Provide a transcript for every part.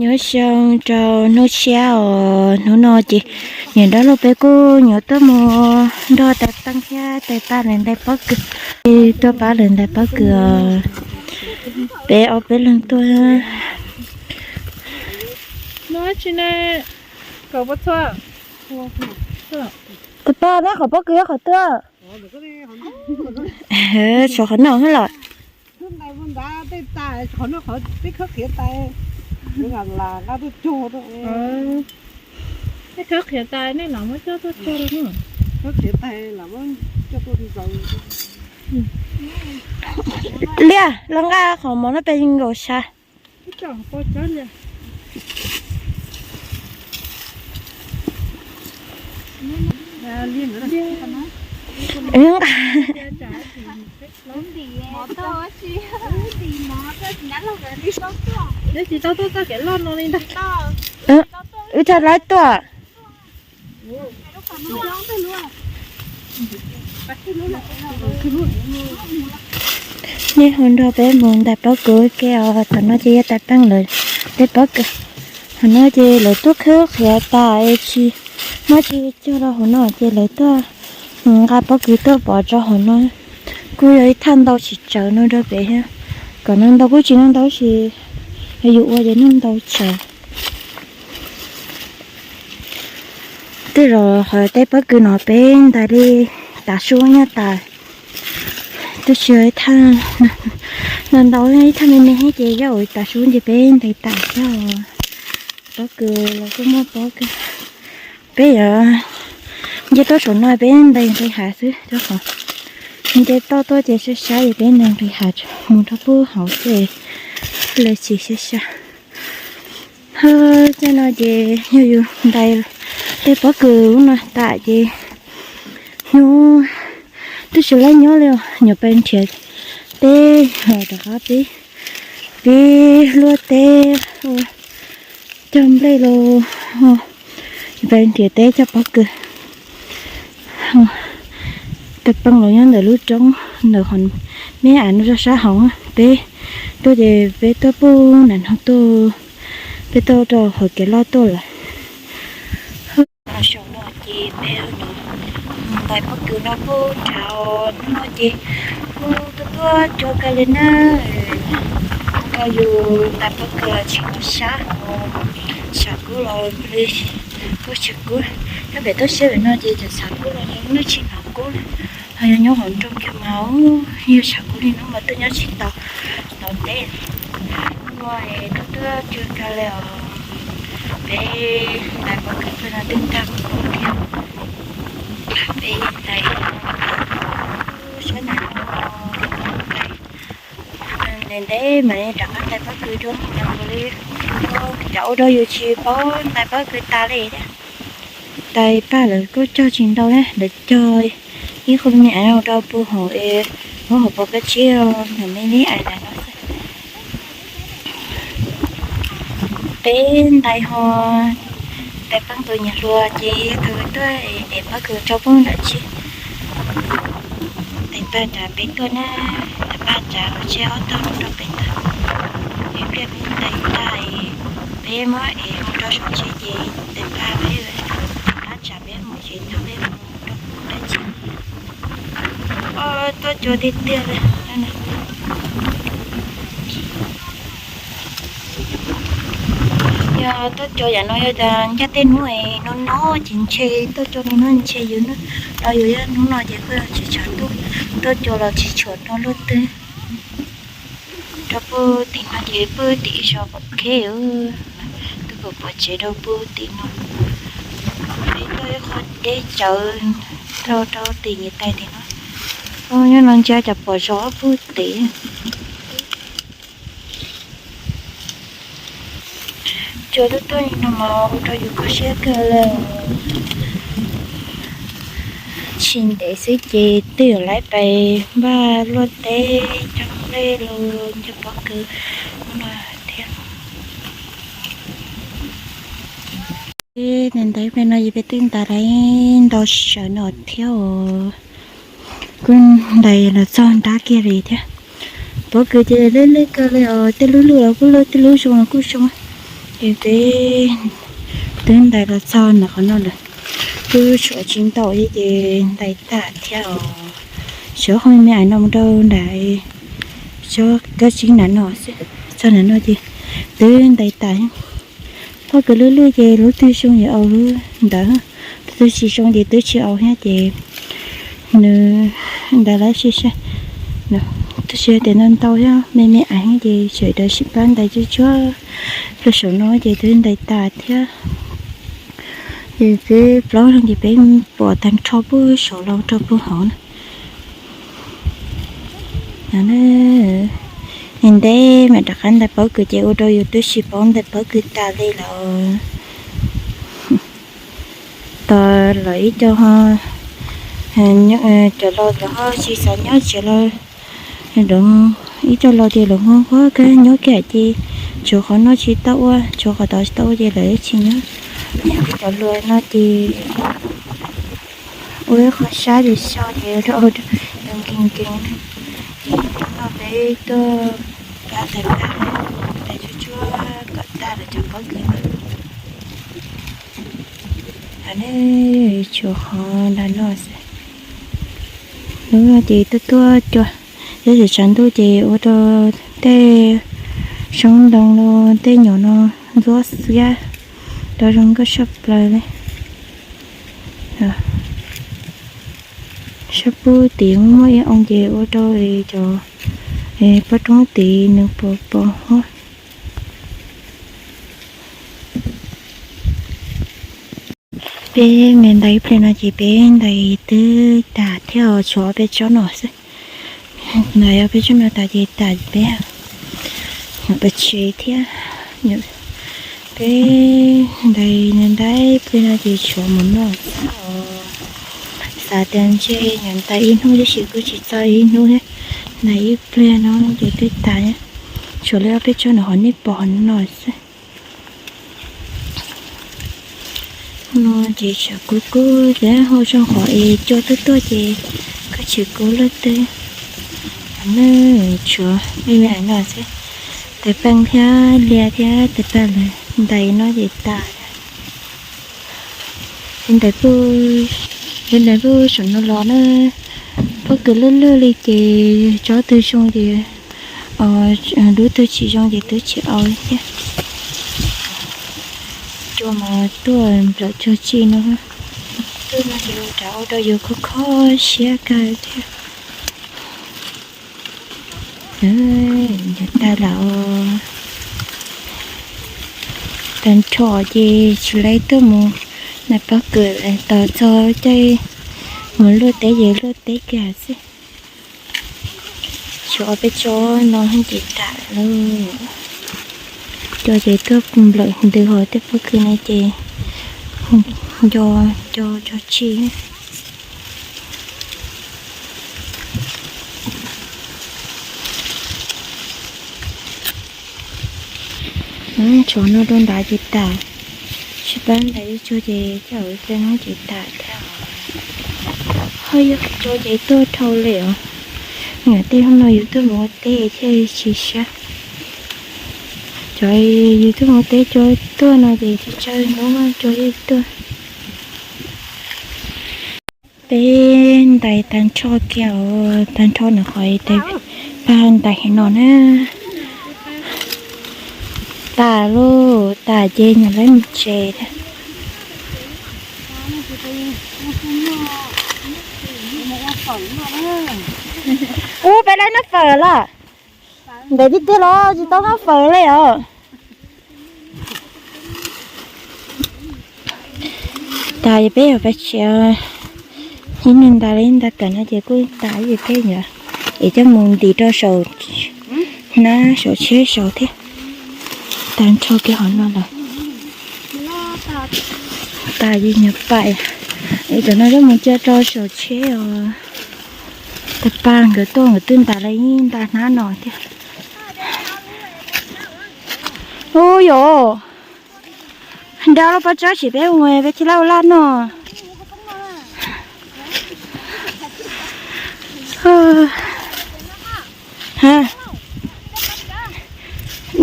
Nyob zoo rau hnub tshiab os, hnub no ces niam dab laug peb kuj yuav tuaj mus nrog tais Peeb thiab tais Paj lawv ntais pob kws. Tuaj pab lawv ntais pob kws os, peb ob peb leeg tuaj. Kuv pab nab qhov pob kws qhov twg? Tshuav qhov no los. Liaj, los nqa qhov mov no pes nkaus sab. Wb tsa laib tuaj. Nej hu nrog peb mus ntais pob kws ua ke os, tam no ces yog tais Peeb lawv ntais pob kws. Hauv no ces lawv tuaj khawb qhiav tas es tsis muaj tsis cog rau hauv no ces lawv tuaj nqa pob kws tuaj pov rau hauv no. Kuj yog ib thaj ntau tsis tsawg no rau pem thiab, kom no ntau kuj tsis no ntau sis yus ua ces no ntau tsawg. Tej zaum qhov teb pob kws no peb ntais li tav su nyob tas, tab sis ib thaj no ntau ib thaj me me thiab ces yog ua tav su ces peb ntais tas thiab. Pob kws los kuj muaj pob kws. Peb yuav nce tuaj saum no peb ntais nqis hav xwb rau qhov nce toj tuaj ces sab sab es peb ntais nqis hav mus rau pub hauv ces lawv tsis sab sab. Hos caj no ces yog yus ntais tej pob kws ub no tas ces nyob, twb tsis laib nyob li os, nyuam pes nrhiav teb los rov qab pib, pib luaj teb, cog nplej los, nyuam pes nrhiav teb cog pob kws. Tais Peeb los nyob ntawm lub roob ntawm qhov me me no sab sab hauv, peb tuaj ces peb tuaj pub nram no tuaj, peb tuaj rau qhov kev loj tuaj lawm. Saum no ces peb ntais pob kws no kuj nrad, hnub no ces kuj tuaj tuaj cua kawg li na. Ua rau yus ntais pob kws los tsis hnov sab, tshav kub los li kuj tsis kub. Nyob pem toj siab pem no ces txawm tshav kub los yeej tsis hnov kub li. Ho yog nyob hauv nroog kiag mas yog tshav kub li no mas twb nyob tsis tau tau teb. Hnub no tuaj tuaj cua kawg li os. Peb ntais pob kws no twb tag kuv thiab. Peb ntais sab ntais ntais ntev ntev mam li rov qab ntais pob kws dua, li cas ua rau yus tsis paub ntais pob kws tas li thiab. Tais Paj lawv kuj cog tsis ntau na, lawv cog ib qho me me rau pub hauv es muab hauv paus kab tsib nram me li ais ntawm no xwb. Peb ntais ho, tais Peeb tus niam hluas ces yog tus tuaj es pob kws rau pub nram tsib. Tais Paj nrad peb tuaj na, tais Paj nrad los tseg ob tog rau peb tag. Ib pliag peb ntais tag, peb muab es mus rau saum tsib ces tais Paj peb, Paj nrad peb mus tsev tag peb mus rau pub nram tsib. Tuaj cua tiag tiag li. Yog tuaj cua yam no yog tias ncaj tej hnub no no ces ntshe tuaj cua li no ntshe yus no, los yus yog hnub no ces kuj yog tsis tshav ntuj, tuaj cua los tsis tshua no luaj twg. Rau pub tim no ces pub tim zos pom kheb, twb pom pom tsev rau pub tim no. Peb tuaj ib qho deb tsawv rau rau tim niam tais tim no. Nyob no ntsia cas pom zos pub tim. Cua tuaj tuaj li no mas ua rau yus kho siab kawg li. Tsis ntev xwb ces twb yuav laiv pais npaj luaj teb cog nplej los cog pob kws no thiab. Ntais ntais pem no ces peb twb ntais laiv ntau sawv no thiab os. Kuj ntais los txog nrab kiag li thiab. Pob kws ces lej lej kawg li os, tej lub lwj los kuj lwj, tej lub zoo los kuj zoo. Ces peb twb ntais los txog ntawm qhov no lawm, twb tshuav tsis ntau thiab ces ntais tag thiab os. Xyov qhov me me ais no mus rau nram, xyov kab tsib nram no xwb, txog nram no ces twb ntais tas. Pob kws lwj lwj ces lub twg zoo ces au lub ntawd, lub twg tsis zoo ces twb tsis au thiab ces nws ntais lawm sib sab. Tab sis tias ntau ntau thiab me me ais ces sawv daws sib pab ntais tsuag tsuag rau saum no ces twb ntais tas thiab. Ces peb plaub leeg ces peb pom tag nrho puag saum los rau puag hauv na. Ntev mas rov qab ntais pob kws ces ua rau yus twb tsis paub ntais pob kws tas li lawm. Tos lawv ib co, cov laus lawv ho tsis xav nyob tsev los, ib co laus ces lawv nquag nquag kawg nyob kiag ces tshuav qhov noj tsis tau ua, tshuav qhov tod tsis tau ua ces lawv tsis nyob. Cov hluas no ces ua ib qho sab ces xyov ces rau nkees nkees. Ces hnub no peb tuaj pab tais pab, tais tsuag tsuag kom tag lawv cov pob kws no. Hnub no tshuav qhov nram no xwb. Hnub no ces tuaj tuaj cua, tab sis tshav ntuj ces ua rau tej xyoob ntoo los tej nyuam no ntxuab xiab rau zoo nkauj tshaj plaws li. Sab pub tid muaj ib oo ces ua rau cov pob roob tid nws pos pos huab. Peb mus ntais ib pliag no ces peb ntais twb tas thiab os, tshuav peb tsob no xwb. Ntais peb tsob no tas ces tas peb pais tsev thiab. Peb ntais ntais ib pliag no ces tshuav mus noj xwb os. Xav tias ntshe yuav ntais ib hnub tab sis kuj tsis txog ib hnub thiab. Ntais ib pliag no ces twb tas thiab. Tshuav li ob peb tsob no ho nej pom no xwb. No ces tshav kub kub thiab, ho zoo qhov es cua tuaj tuaj ces koj tsis kub luaj twg. Nws tshuav me me no xwb, tais peej thiab liaj thiab tais paj lawm ntais no ces tas. Ntais kuj, ntais kuj saum no los na, pob kws lwj lwj li ces tsob twg zoo ces, lub twg tsis zoo ces twb tsis au li thiab. Cua mas tuaj nplawm cuag tsi no. Twb no ces ua rau yus kho kho siab kawg thiab. Tag lawm, tag nrho ces tsis laib tuaj mus ntais pob kws, tos txog caij mus luaj teb ces luaj teb kiag xwb. Tshuav ob peb tsob no ces tas lawm. Cua ces tuaj nplawm ntws hos tej pob kws no ces nco cua tso tsig. Tshuav no rau nrad ces tas, sib pab ntais ib tsug ces coj ua ib pliag no ces tas thiab. Ho yog cua ces tuaj dhau li os. Niam tej hnub no yus tuaj mus ua teb thiaj tsis siab. Cov yus tuaj mus ua teb cua tuaj no ces tsis tsawg hnub cua yeej tuaj. Peb ntais tag nrho kiag os, tag nrho nws qhov tais paj ntais no na. Tas lauj, tas ces nws lawv mus tsev thiab. Ub, peb lawv noj fawm los? Ntev tiag tiag los tsis tau noj fawm li os. Tas peb yuav pab tsev, ib nws ntais li ntais tawm no ces kuj tas ib peb nyuam, es coj mus ntim rau saum hnab saum tsheb saud thiab. Tas nrho kiag qhov no lawm. Tas ces nyuam pais, es cov no coj mus cia rau saum tsheb os. Tais paj nkawd tuaj nkawd twb ntais li ib ntais hnab no thiab. Ub yos, nrau lub pob tsuas sim peb mus peb thiaj laj ua laj noj.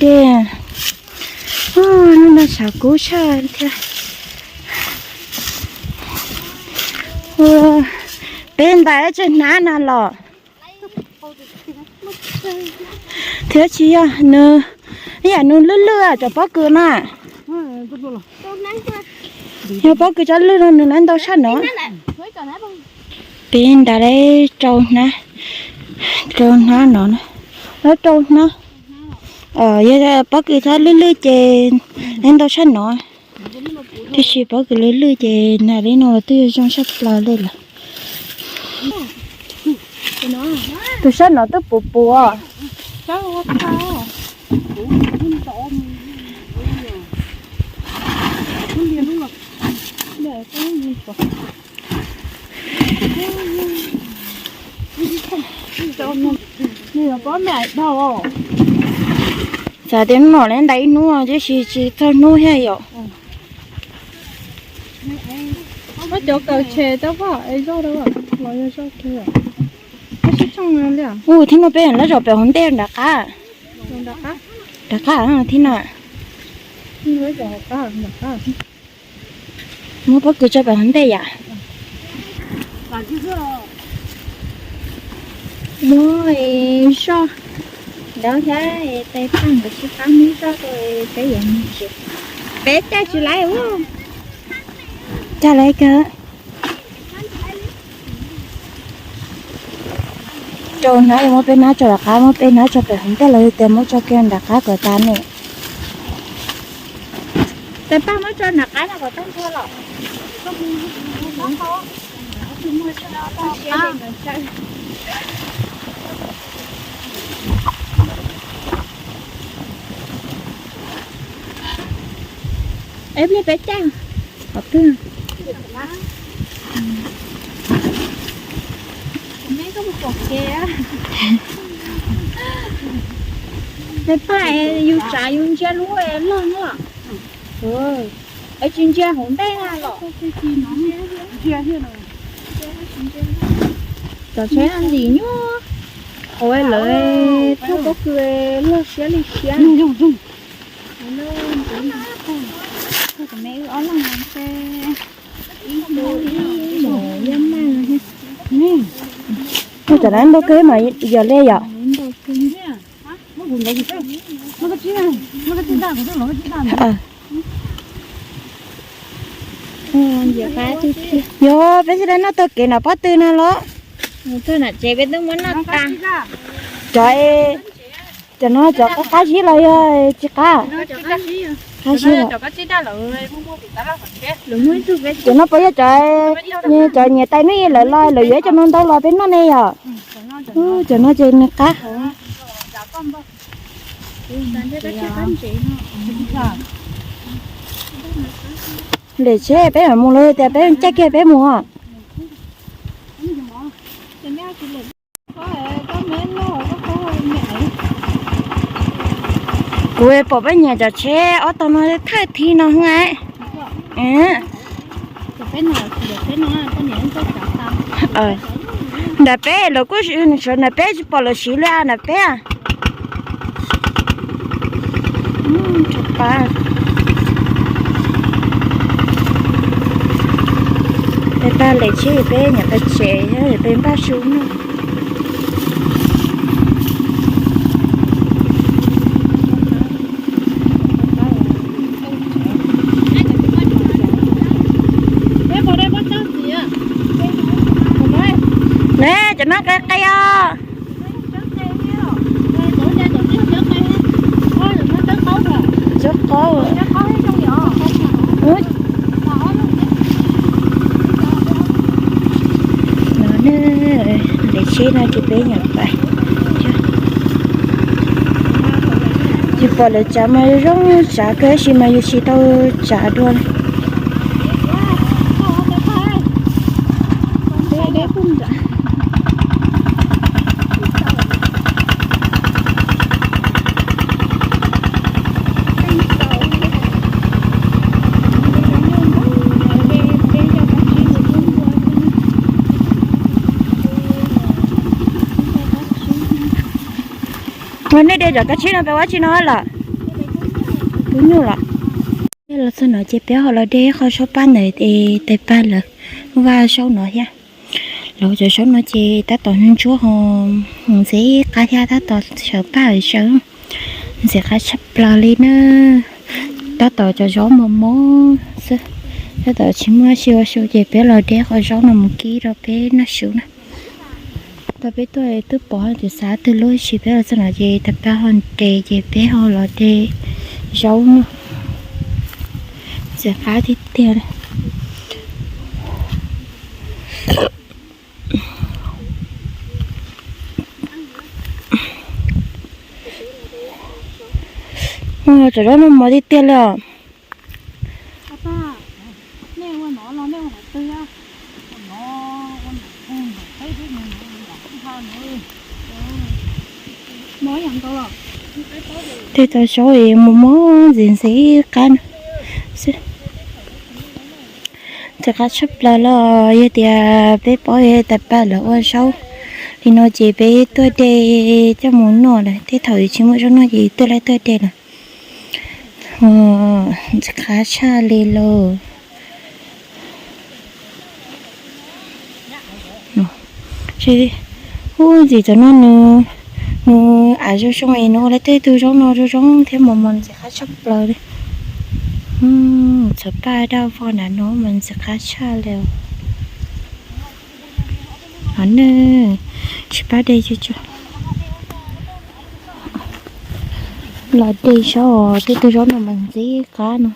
Dej. Hnub no sab kub tshaj thiab. Peb ntais tseg hnab na los. Thiab tsis yog nws, ib yam nws lwj lwj cov pob kws na. Yog pob kws tsob lwj no nws lawv ntau tshaj no. Peb ntais rau hnab, rau hnab no, lawv rau hnab. Yog pob kws tsob lwj lwj ces lawv ntau tshaj no. Tiam sis pob kws lwj lwj ces ntais li no twb zoo tshaj plaws li lawm. Tus sab no twb puv puv. Xav tias hnub no ntais ib hnub tiam sis tsis txog hnub thiab yom. Muab cov kaws tshem rau pom es zoj rau los yog zoj kiag. Ub, thib no peb lawv zaum pem hauv ntej nram qab. Nram qab thib no. Muab pob kws tso pem hauv ntej yom. Muab zoj ntawd thiab tais paj nkawd sib qab muab zoj rau peb yuav mus tsev. Peb caij tsis laib ua. Caij laib kawg. Rau hnab, muab peb hnab tso nram qab, muab peb hnab tso pem hauv ntej los yog tias muab tso kiag nram qab kom tas ne. Tais paj muab tso nram qab no kom tag nrho los. Es pliag peb caij qhov twg? Tais paj, yus tsav yus ntsia lub log no. Es tsis ntsia hauv ntej na los? Cov tsheb ntxim nyuaj, hauv lawv thauj pob kws loj siab li siab. Cov no ntau kawg mas yog li yom. Yog peb tsis tau noj taug kev nram pob tw no los? Txog nram tsev peb twb muab noj tas. Cov, cov no cov qab qab zib los yog tsis qab? Qab zib los. Cov no puas yog cov, cov nyiam tais no lawv los lawv yuav cov no ntau los peb noj ne yom? Cov no ces nws qab. Lem tsheb peb mam mus los tias peb caij kiag peb mus. Kuv pom peb nyiam cov tsheb ob tog no thawj thib no hwb. Ntawm peb lawv kuj, ntawm peb tsis pom lawv siv li ntawm peb. Peb tag lem tsheb peb nyuam qhuav tsev peb npaj su noj. Ne cov no qe qe os. Cov qaub. No ne, lem tsheb no ces peb nyuam qhuav. Tsis pom lawv tsav mas zoo tsav kawg tab sis mas yus tsis tau tsav dua li. Ua nej de cov kab tsib no pem ua tsi no lawm? Kub nyuj lawm. Txog no ces peb ho los de qhov zaub paj ntawm tes tais paj lawv vaj zaub no thiab. Lawv cov zaub no ces tab tom ntsuab ho ntxim qab thiab tab tom sawv paj sawv ntxim qab tshaj plaws li na. Tab tom cov zaub mos mos xwb, tab tom tsis muaj dab tsi ua su ces peb los de qhov zaub no mus kib rau peb noj su na. Tau peb tuaj twb pom tias xav twg lub tsis peb los txog no ces tais paj ho de ces peb ho los de zaub no. Ntxim qab tiag tiag li. Cov zaub no mos tiag tiag li os. Tej tau zaub es mos mos ntxim ntxim qab no. Ntxim qab tshaj plaws los yog tias peb paub tais paj lawv ua zaub li no ces peb tuaj de coj mus noj lawm, tej thaum yus tsis muaj zaub noj ces yus tuaj laij tuaj de lawm. Ntxim qab tshaj li lauj. Ub, ntxim txawm no nws, nws av zoo zoo es nws ua lawv tej tug zaub no zoo zoo thiab mos mos ntxim qab tshaj plaws li. Txawm paj daj vog nram no mas ntxim qab tshaj li. Hov ne, tsis pab de tso. Los de zaub, tej tug zaub no mas ntxim qab no.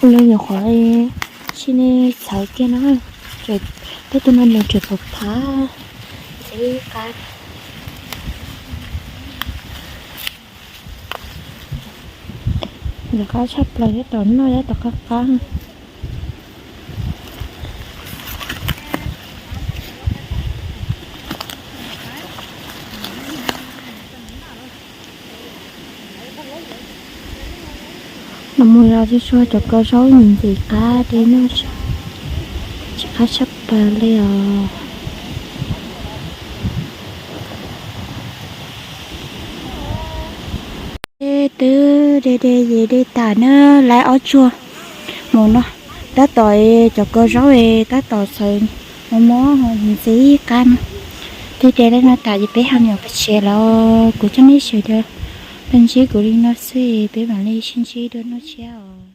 Lawv nyuam qhuav sim neej txhawv kiag no, tej tug no nws tseem phav phav ntxim qab. Ntxim qab tshaj plaws, tab tom noj tab tom qab qab. Los mus los tsuag tsuag cov kaus zaub ntxim qab de noj, ntxim qab tshaj plaws li os. Twb de de ces de tas na, lawv ob tsuag mus no, tab tom cov kaus zaub tab tom txawv mos mos ntxim qab no. Twb de li no tas ces peb ho mus pem tsev lawm, kuv coj nej sawv daws los ntsib kuv li no xwb, peb mam li sib ntsib dua hnub tshiab os.